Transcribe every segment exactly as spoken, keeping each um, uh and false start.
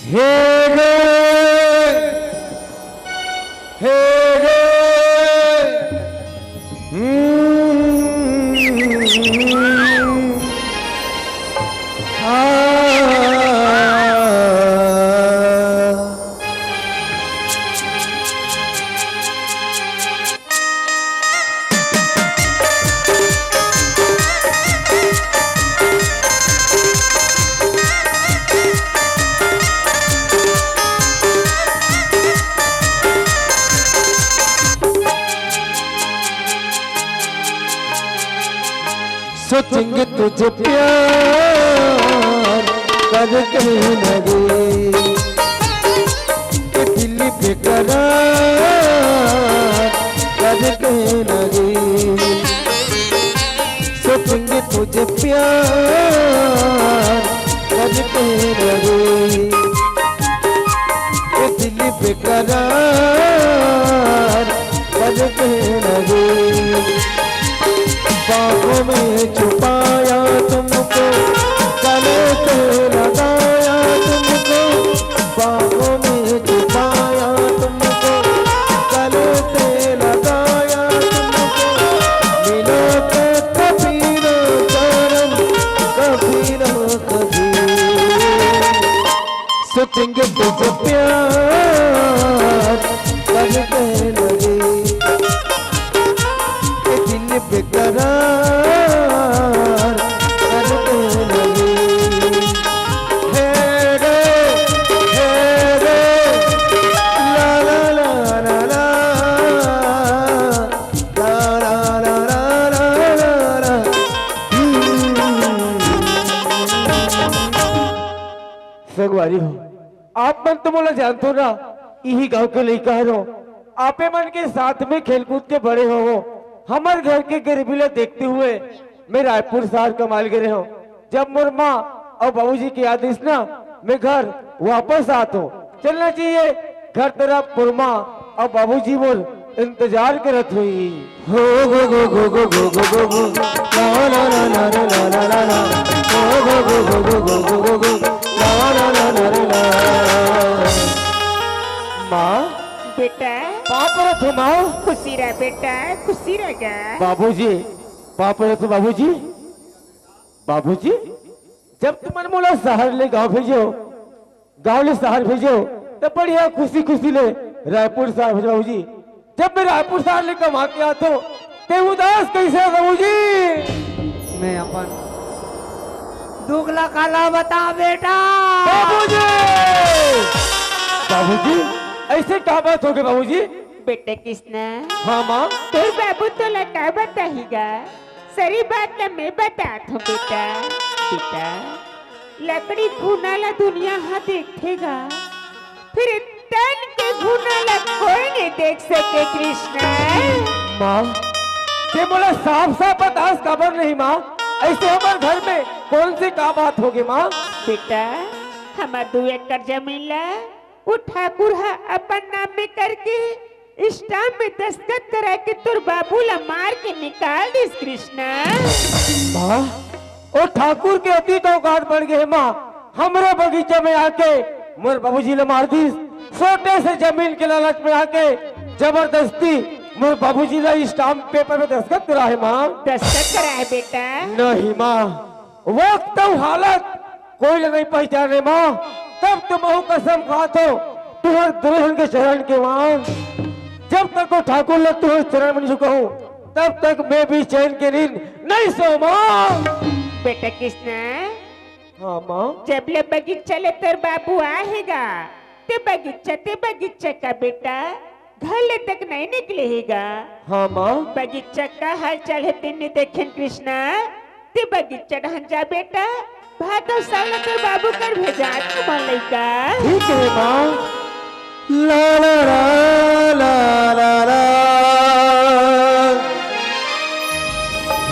हे रे, हे रे, हम्म, आ। सोचेंगे तुझे प्यार करके न रे, ये दिल बेकरार करके न रे। सोचेंगे तुझे प्यार करके न रे, ये दिल बेकरार करके न रे। बाहों में छुपाया तुमको, गले से लगाया तुमको, बाहों में छुपाया तुमको, गले से लगाया तुमको, मिलो तो कभी ना सनम, कभी ना कभी। सोचेंगे तुझे प्यार करके न रे, ये दिल बेकरार करके न रे। हे रे, हे रे, ला ला ला ला ला, ला ला ला ला ला ला। संगवारी हो, आप मन तो मोला जानथो ना, इही गांव के लइका हरो। आपे मन के साथ में खेल कूद के बड़े हो। हमर घर के गरीबी ला देखते हुए मैं रायपुर शहर कमाए गे रहेंव। जब मोर माँ अउ बाबूजी के याद आइस ना, मैं घर वापस आत हों। चलना चाहिए घर तरफ, मोर माँ अउ बाबूजी मोर इंतजार करत होही। हो गो गो गो गो गो गो गो गो, ला ला ला ला ला ला ला ला ला, हो गो गो गो गो गो गो गो गो, ला ला ला ला ला ला। माँ, बेटा। पाँव परत हों माँ। खुशी रह बेटा, खुशी रह गा। बाबूजी, पाँव परत हों बाबूजी। बाबूजी, जब तुमन मोला शहर ले गांव भेजो, गांव ले शहर भेजो, त बढ़िया खुशी खुशी ले रायपुर शहर भेजो बाबूजी। जब मैं रायपुर शहर ले कमा के आत हों, ते उदास कैसे हो बाबूजी? मैं अपन दुख ला काला बता बेटा। बाबूजी, बाबूजी, ऐसे का बात हो गे बाबूजी? बेटा कृष्णा। हाँ माँ। तोर बाबू तोला का बताही गा? सरी बात ला मैं बतात हों बेटा। बेटा, लकड़ी घुना ला दुनिया हा देखथे गा, फिर तन के घुना ला कोई नहीं देख सके कृष्णा। माँ, ते मोला साफ साफ बतास काबर नहीं माँ? ऐसे हमर घर में कौन सी का बात हो गे माँ? बेटा, हमर दू एकड़ जमीन ला वो ठाकुर हा अपन नाम में करके स्टाम्प में दस्तखत करा के तोर बाबू ला मार के निकाल दिस कृष्णा। माँ, ओ ठाकुर के अति तो औकात बढ़ गे हे माँ, हमरे बगीचा में आके मोर बाबूजी ला मार दिस। छोटे से जमीन के लालच में आके जबरदस्ती मोर बाबूजी ला स्टाम्प पेपर में दस्तखत करा हे माँ। दस्तखत करा हे बेटा। नहीं माँ, वक्त अउ हालत कोई ला नहीं पहचाने माँ। तब तो महूँ कसम खात हों तुहर दुल्हन के चरण के माँ। जब तक वो ठाकुर ला तुहर चरण में नहीं झुकाहूँ, तब तक मैं भी चैन के नींद नहीं सोवँव माँ। बेटा कृष्णा, हाँ माँ। जब ले बगीचा ले तोर बाबू आहे गा, ते बगीचा, ते बगीचा का बेटा, घर ले तक नहीं निकले हे गा। हाँ माँ। बगीचा का हाल चाल हे तेन नइ देखेन कृष्णा, ते बगीचा डहन जा बेटा, भात अउ साग ला तोर बाबू कर भेजा, तुमन लइका। ठीक हे माँ। ला ला ला, ला ला ला।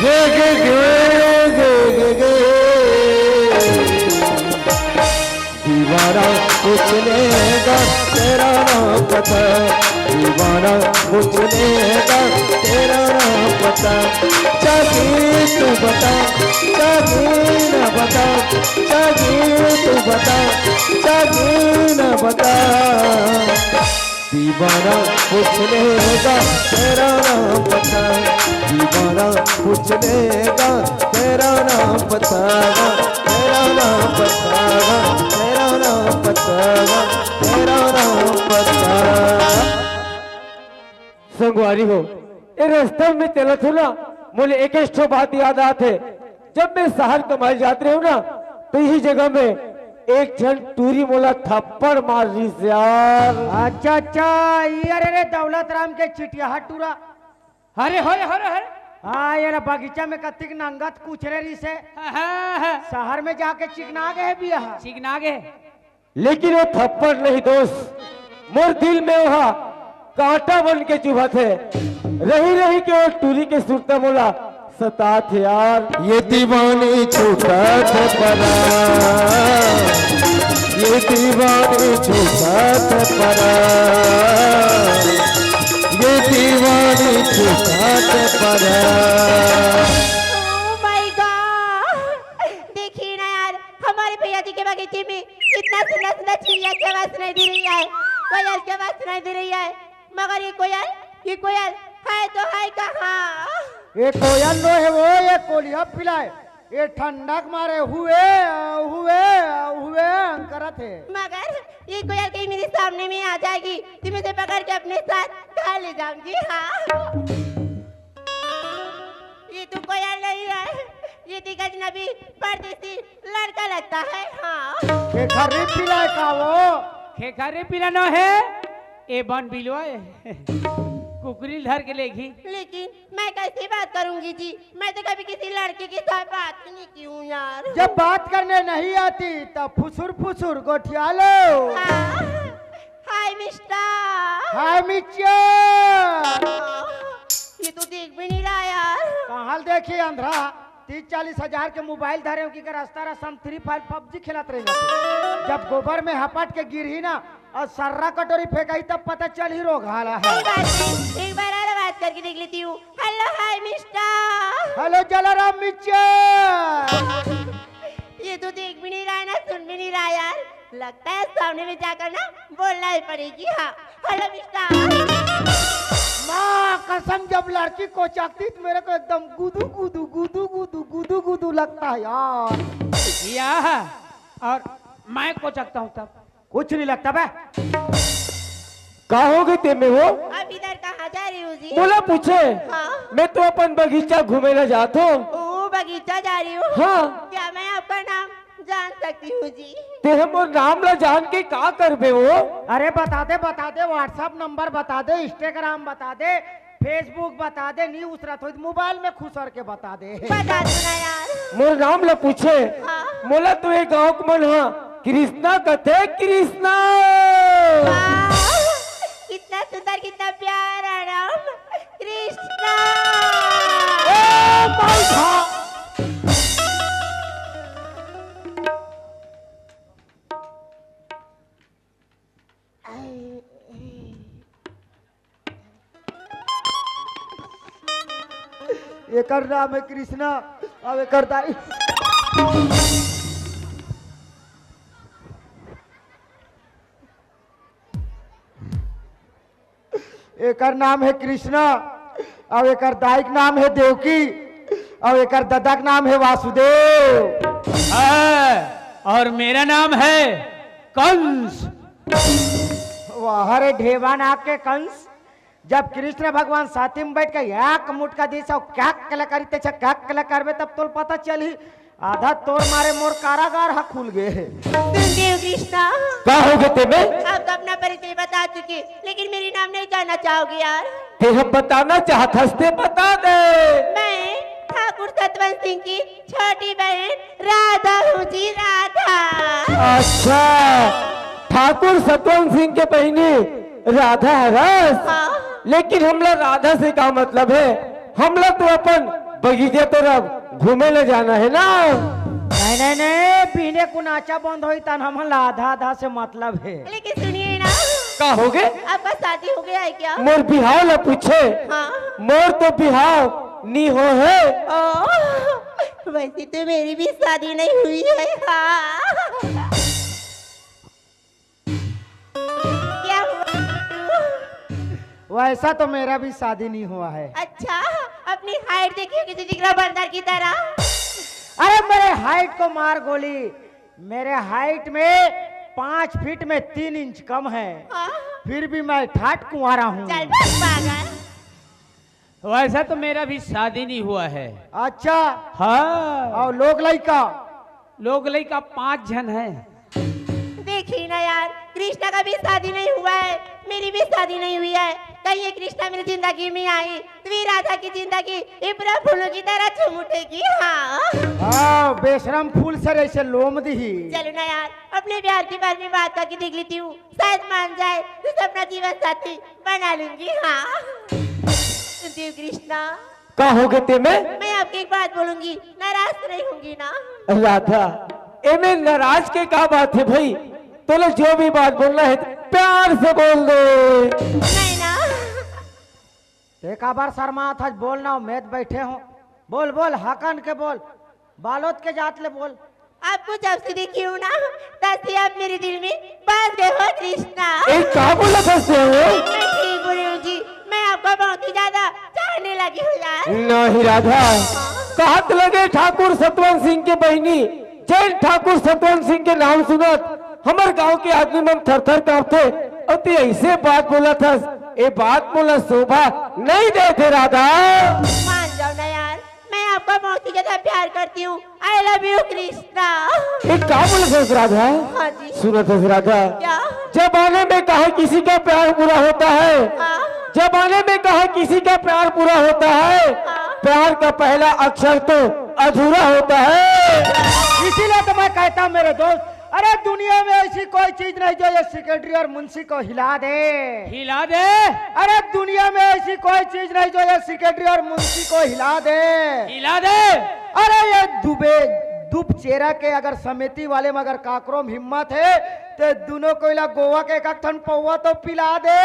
गे गे गे, गे गे गे। दीवाना पूछ लेगा तेरा नाम पता, दीवाना पूछ लेगा तेरा नाम पता। चाहे तू बता, चाहे ना बता, जागी तू बता, जागी ना बता। दीवाना पूछ लेगा तेरा नाम बता। दीवाना पूछ लेगा तेरा नाम बतावा। तेरा नाम बतावा, तेरा नाम बतावा, तेरा नाम बतावा। संगवारी हो, ए रस्ता में चलत हो ना, मोले एक ठो बात याद आत हे। जब मैं शहर कमाए जात रहे हूँ ना, तो यही जगह में एक झन टूरी मोला थप्पड़ मार रहिस यार। अच्छा, अच्छा, ये अरे रे दौलत राम के चिटिया टूरा। अरे, अरे, अरे, अरे। हाँ, ये रे बगीचा में कतिक नंगत कुचरे रहिस हे। हाँ, हाँ, हाँ। शहर में जाके चिकना गए बिया। चिकना गए। लेकिन वो थप्पड़ नहीं दोस्त, मोर दिल में वहा कांटा बन के चुभत हे। रही रही के वो टूरी के सुरता मोला सतात हे यार। ये दीवानी छूटत हे परा, ये दीवानी छूटत हे परा, ये दीवानी छूटत हे परा। Oh my God! देखिए ना यार, हमारे भैया जी के बगीचे में इतना सुंदर सुंदर चिड़िया की आवाज सुनाई दे रही है, कोयल की आवाज सुनाई दे रही है, मगर ये कोयल, ये कोयल है तो है कहाँ? ये कोयल नो हे वो, ये कोलिया पिलाए, ये ठंडक मारे हुए, हुए, हुए करत हे। मगर ये कोयल कहीं मेरे सामने में आ जाएगी तो मैं इसे पकड़ के अपने साथ घर ले जाऊंगी। हाँ, ये तो कोयल नहीं है, ये तो एक अजनबी परदेसी लड़का लगता है। हाँ। खेखरी पिला का वो? खेखरी पिला न हे, ए बन बिलवा ए। कुकरी धर के लेगी। लेकिन मैं कैसे बात करूंगी जी? मैं तो कभी किसी लड़के के साथ बात ही नहीं की हूँ यार। जब बात करने नहीं आती तब फुसुर फुसुर गोठिया लो। हाँ। हाय मिस्टर। हाय मिस्टर। ये तो देख भी नहीं रहा यार। कहाँ देखी अंधरा? तीस चालीस हजार के मोबाइल धरे हो कि रास्ता रास्ता हम फ्री फायर पबजी खेलत रहे। जब गोबर में हपट के गिरही ना और सर्रा कटोरी फेंकाई तब पता चलही रोग हाला है। एक बार, एक बार और बात करके देख लेती हूँ। हेलो, हाय मिस्टर। Hello Jalaram mister. ये तो देख भी नहीं रहा है ना, सुन भी नहीं रहा यार। लगता है सामने में जाकर ना बोलना ही पड़ेगी। हाँ, हेलो मिस्टर। माँ कसम, जब लड़की को चाकती तो मेरे को एकदम गुदू गुदू गुदू गुदू गुदू गुदू लगता है यार। या, और मैं को चाकता हूँ तब? कुछ नहीं लगता बे। का हो गए ते में वो? आप इधर कहाँ जा रही हो जी? मोला पूछे। हाँ। मैं तो अपन बगीचा घूमे ला जात हूँ। ओ, बगीचा जा रही हो? हाँ। क्या मैं आपका नाम जान सकती हूँ जी? ते ह मोर नाम ला जान के का करबे वो? अरे बता दे, बता दे, WhatsApp नंबर बता दे, Instagram बता दे, Facebook बता दे, नहीं उसरत होई तो मोबाइल में खुसर के बता दे। बता दो ना यार। मोर नाम ला पूछे। हाँ। मोला तो ये गाँव के मन हा कृष्णा कथे, कृष्णा। वाह, कितना सुंदर, कितना प्यारा नाम, कृष्णा। ओ भाई साहब। एकर नाम है कृष्णा, अब एकर दाई, एकर नाम है कृष्णा, अब एकर दाई के नाम है देवकी, अब एकर ददा के नाम है वासुदेव। हाँ, और मेरा नाम है कंस। वाह रे ढेबा नाक के कंस, जब कृष्ण भगवान साथी में बैठ के एक मुटका दिस अउ क्या कलाकारी ते छ, क्या कला करबे तब तोल पता चलही। आधा तोर मारे मोर कारागार हा खुल गे। सुन देव कृष्णा। का हो गे ते में? आप तो अपना परिचय बता चुके, लेकिन मेरी नाम नहीं जानना चाहोगे यार? ते हम बताना चाहत हस ते बता दे। मैं ठाकुर सतवंत सिंह की छोटी बहन राधा हूँ जी, राधा। अच्छा, ठाकुर सतवंत सिंह के बहिनी राधा हरस? हाँ। लेकिन हमला राधा से का मतलब है? हमला तो अपन बगीचे तरफ घूमे ले जाना है ना। नहीं, नहीं, नहीं, बिहने कुनाचा बंद होई तन हमन ला आधा आधा से मतलब है। लेकिन सुनिए ना। का हो गे? आपका शादी हो गया है क्या? मोर बिहाव ला पूछे। हाँ। मोर तो बिहाव नी हो है। ओ, वैसे तो मेरी भी शादी नहीं हुई है। हाँ। वैसा तो मेरा भी शादी नहीं हुआ है। अच्छा, अपनी हाइट देखिए किसी जिगरा बंदर की तरह। अरे, मेरे हाइट को मार गोली, मेरे हाइट में पाँच फीट में तीन इंच कम है, हाँ। फिर भी मैं ठाट कुंवारा हूँ। चल बस पागल। वैसा तो मेरा भी शादी नहीं हुआ है। अच्छा। हाँ। और लोग लइका? लोग लइका पांच झन है। देखी ना यार, कृष्णा का भी शादी नहीं हुआ है, मेरी भी शादी नहीं हुई है। कहीं ये कृष्णा मेरी जिंदगी में आई तो ये राधा की जिंदगी ये पूरा फूलों की तरह झूम उठेगी। हाँ। हाँ, बेशरम फूल सर ऐसे लोम दी। चलो ना यार, अपने प्यार के बारे में बात करके देख लेती हूँ, शायद मान जाए तो अपना जीवन साथी बना लूंगी। हाँ। सुनती हूँ कृष्णा। का हो गे ते में? मैं आपको एक बात बोलूंगी, नाराज तो नहीं होंगी ना? राधा, एमे नाराज के का बात है भाई? तोला जो भी बात बोलना है प्यार से बोल दे। नहीं ना। ते काबर शर्मात हस? बोल ना, मैं तो बैठे हूँ। बोल, बोल, हकन के बोल, बालोद के जात ले बोल। आपको जब से देखी हूँ ना, तब से आप मेरे दिल में बस गए हो कृष्णा। ए, का बोलत हस ते हो? मैं ठीक बोल रही हूँ जी, मैं आपको बहुत ही ज्यादा चाहने लगी हूँ यार। नहीं राधा, कहत लगे ठाकुर सतवंत सिंह के बहिनी, जैन ठाकुर सतवंत सिंह के नाम सुनत हमर गांव के आदमी मन थर थर कांपथे। अउ ते ऐसे बात बोलत हस, ए बात मोला शोभा नहीं देथे राधा। मान जाओ ना यार, मैं आपका बहुत ही ज्यादा प्यार करती हूँ। I love you Krishna. ये का बोलत हस राधा? हाँ जी। सुनत हस राधा? क्या? जमाने में कहा किसी का प्यार बुरा होता है, हाँ। जमाने में कहा किसी का प्यार बुरा होता है, हाँ। प्यार का पहला अक्षर तो अधूरा होता है। इसीलिए तो मैं कहता हूँ मेरे दोस्त, अरे दुनिया में ऐसी कोई चीज नहीं जो ये सेक्रेटरी और मुंशी को हिला दे। हिला दे। अरे दुनिया में ऐसी कोई चीज नहीं जो ये सेक्रेटरी और मुंशी को हिला दे। हिला दे। अरे ये दुबे, दुप चेरा के अगर समिति वाले में अगर काकरो में हिम्मत है तो दोनों को इला गोवा के एक ठन पौवा तो पिला दे।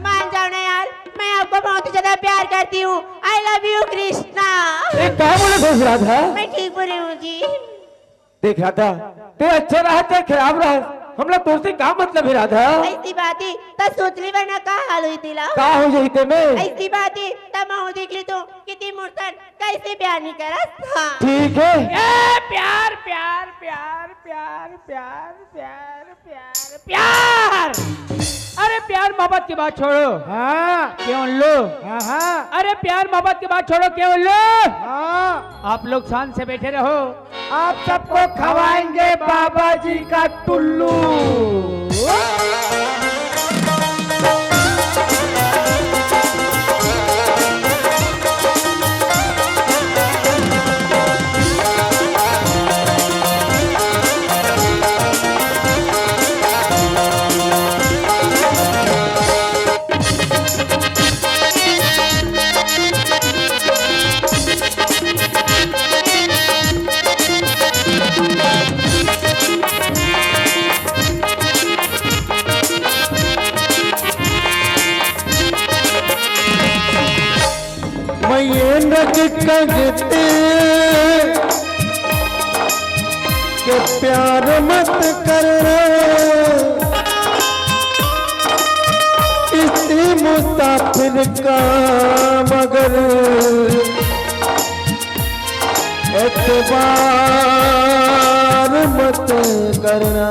मान जाओ ना यार, मैं आपको बहुत ही ज्यादा प्यार करती हूँ। I love you Krishna. ये का बोलत हस राधा? मैं ठीक बोल रही हूँ जी। देख राधा, ते अच्छा रहा चाहे खराब रहा, हमला तोर से का मतलब है राधा? ऐसी बात ही तो सोच ली, वरना का हाल हुई तेला? का हो जाही ते में? ऐसी बात ही तो मैं देख ली तो कितनी मुर्तन कैसे प्यार नहीं करा। हाँ। ठीक है। ए, प्यार, प्यार, प्यार, प्यार, प्यार, प्यार, प्यार, प्यार। अरे प्यार मोहब्बत की बात छोड़ो। हाँ। क्यों लो? हाँ, हाँ। अरे प्यार मोहब्बत की बात छोड़ो, क्यों लो? हाँ। आप लोग शांत से बैठे रहो। आप सबको खवाएंगे बाबा जी का टुल्लू। मैं ये नक कगते के प्यार मत करना, किसी मुसाफिर का मगर एतबार मत करना।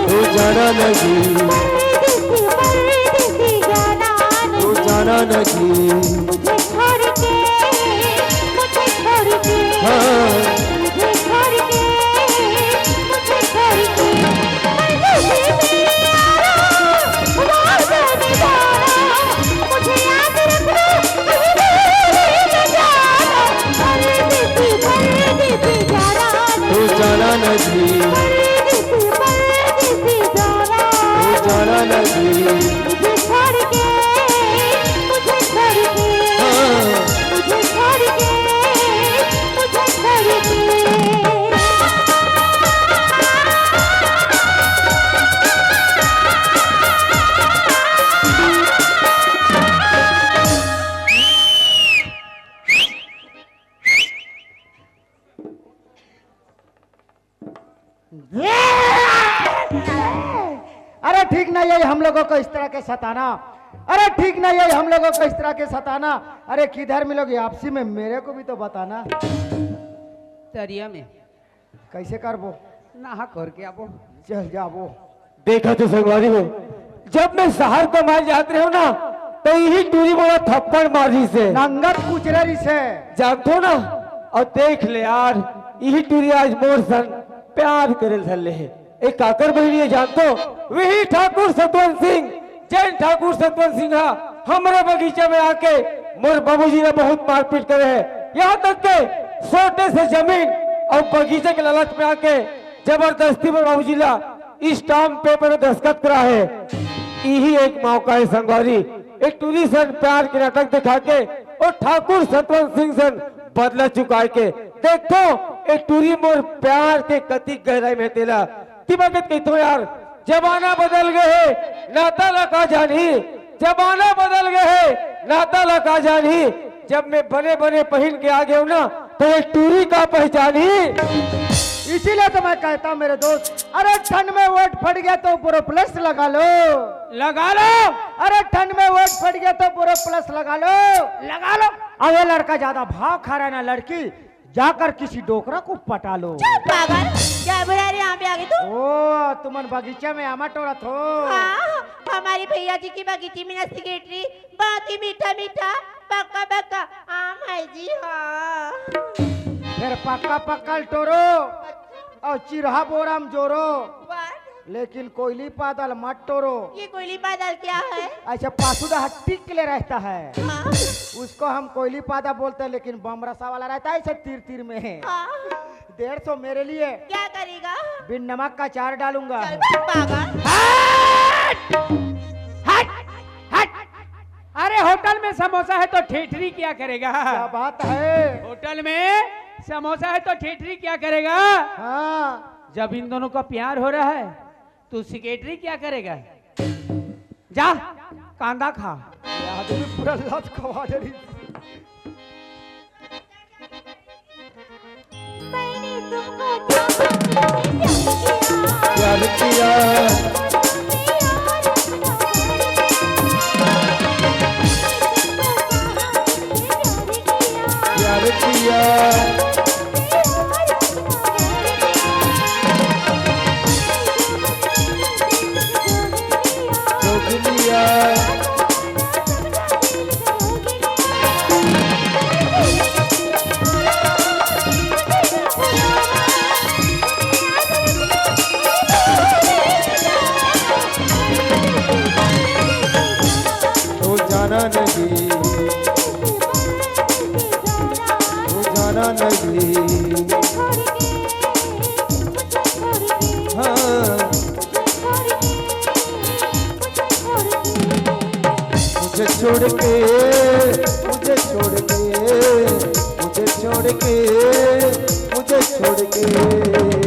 ओ जाना नहीं, ओ जाना नहीं। मुझे छोड़ के, मुझे छोड़ के, हाँ। मुझे छोड़ के, मुझे छोड़ के, परदेसी में यारा, मुझे याद रखना, कहीं दूर न जाना। परदेसी, परदेसी जाना, ओ जाना नहीं। परदेसी, परदेसी जाना, ओ जाना नहीं। मुझे छोड़ के, मुझे छोड़ के, हाँ। मुझे छोड़ के, मुझे छोड़ के। अरे ठीक नहीं है हम लोगों को इस तरह के सताना। अरे ठीक नहीं है हम लोगों को इस तरह के सताना। अरे किधर मिलोगे आपसी में, मेरे को भी तो बताना। तरिया में। कैसे करबो? नहा खोर के आबो। चल जाबो। देखा तो संगवारी हो, जब मैं शहर कमाए जात रहे हो ना, तो यही टूरी मोला थप्पड़ मारी से। नंगत कुचरा रही से। जानत हो ना? और देख ले यार, यही टूरी आज मोर सन प्यार करे धर ले हे। एक काकर बहिनी हे जानत हो? वही ठाकुर सतवंत सिंह, जैन ठाकुर सतवंत सिंह हा हमरे बगीचा में आके मोर बाबूजी ला बहुत मारपीट करे हे। यहाँ तक के सोटे से जमीन और बगीचे के लालच में आके जबरदस्ती मोर बाबूजी ला स्टाम्प पेपर में दस्तखत करा हे। यही एक मौका हे संगवारी, एक टूरी सन प्यार के नाटक दिखा के और ठाकुर सतवंत सिंह सन बदला चुकाए के। देखो, एक टूरी मोर प्यार के कतिक गहराई में तेला। तिमा के कहिथो यार, जमाना बदल गए हे, नाता ला का जानही। जमाना बदल गए हे, नाता ला का जानही। जब मैं बने बने पहिन के आ गया हूँ ना, तो ये टूरी का पहचानही। इसीलिए तो मैं कहता हूँ मेरे दोस्त, अरे ठंड में वोट फट गया तो बोरोप्लस लगा लो। लगा लो। अरे ठंड में वोट फट गया तो बोरोप्लस लगा लो। लगा लो। अब ये लड़का ज्यादा भाव खा रहा है ना लड़की, जाकर किसी डोकरा को पटा लो। चुप पागल, क्या बुला रहे यहाँ पे आके तू? ओ, तुमन बगीचा में आमा टोरत हो? हाँ, हमारी भैया जी की बगीचे में ना सेक्रेटरी बहुत ही मीठा मीठा पक्का पक्का आम है जी। हाँ। फिर पक्का पक्का टोरो और चिरहा बोरा में जोरो। What? लेकिन कोयली पादल मत टोरो। ये कोयली पादल क्या है? ऐसे पासुदा टिक ले रहता है। हाँ। उसको हम कोयली पादा बोलते हैं, लेकिन बमरसा वाला रहता है ऐसे तीर तीर में। हाँ। डेढ़ सौ मेरे लिए। क्या करेगा? बिन नमक का चार डालूंगा। चल बे पागल। हट! हट! हट! अरे होटल में समोसा है तो ठेठरी क्या करेगा? क्या बात है? होटल में समोसा है तो ठेठरी क्या करेगा? हाँ। जब इन दोनों का प्यार हो रहा है तो सेक्रेटरी क्या करेगा? जा कांदा खा। ये आदमी पूरा लत खवा दे रही। मैंने तुमको प्यार किया। प्यार किया। तो जाना नहीं, तो जाना नहीं। हाँ। मुझे छोड़ के, मुझे छोड़ के, मुझे छोड़ के, मुझे छोड़ के।